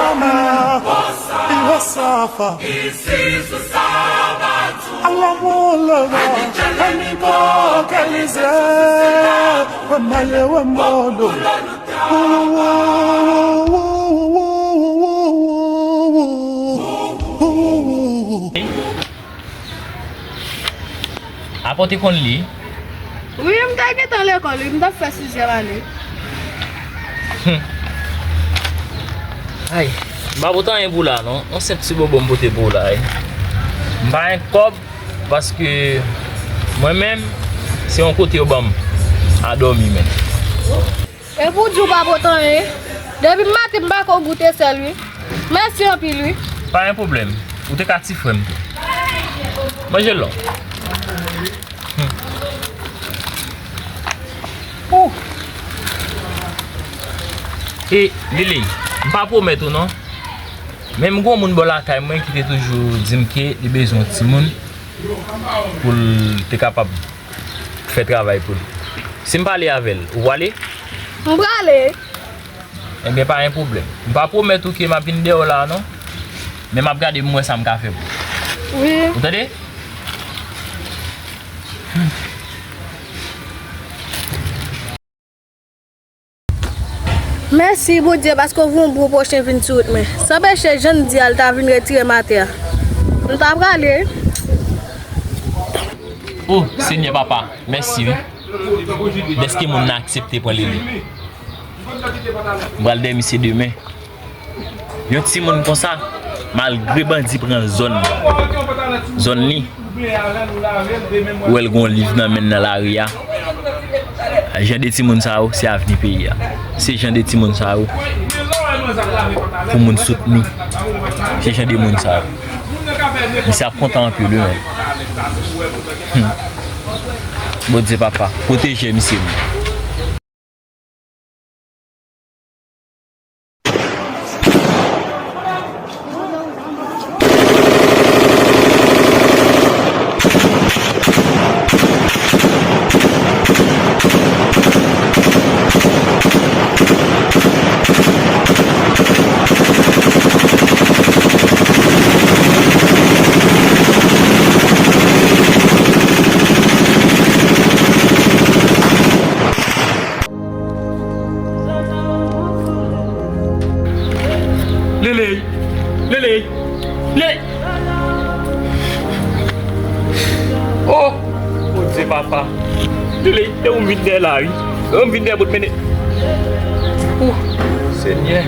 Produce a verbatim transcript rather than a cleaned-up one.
Mama, iwa safa. Alamo lama, animo kalize, wamale wamodo. Apa w te konn li? Wi, m t al gentan lekòl, wi, m t ap fè sizyèm ane. Hmm. Ay, m pa pote anyen pou la, non. Yon senp ti bonbon m pote pou w la, wi. M pa gen kòb, paske mwen menm, se yon kote yo ban m a dòmi, menm. E pou di w pa pote anyen, depi maten m pa ko goute sèl wi. Mèsi anpil wi. Pa gen pwoblèm. Ou te ka ti frè m tou. Manje l non. Hmm. Ou. E, Lili, m pa pwomèt ou non. Men m gon moun bò lakay mwen ki te toujou di m ke li bezwen yon timoun pou l te kapab fè travay pou l. Si m pale avè l, ou prale? M prale. Ebyen, pa gen pwoblèm. M pa pwomèt ou ke m ap vin dèyè w la a non. Men m ap gade m wè sa m ka fè pou ou. Wi. Ou tande? Mèsi Bondye paske w voye yon bon pwochen vin sou wout mwen. San peche, jan n di a, l ta vin retire m atè a. M ta prale. O Senyè Papa, mèsi wi. Dèske moun nan aksepte pran Lili. M pral dèyè misye demen. Yon timoun konsa, malgre bandi pran zòn, zòn li, ou wè l gen yon liv nan men l nan lari a. Jan de timoun sa yo, se avni peyi a. Se jan de timoun sa yo pou moun soutni. Se jan de moun sa yo. Misye ap kontan anpil wi menm. Hmm. Bondye papa, pwoteje misye wi. Lele! Lele! Lele! Oh! Bondye papa! Lele, e ou m vin dèyè la wi. E ou m vin dèyè bout mennen. Ou! Senyè!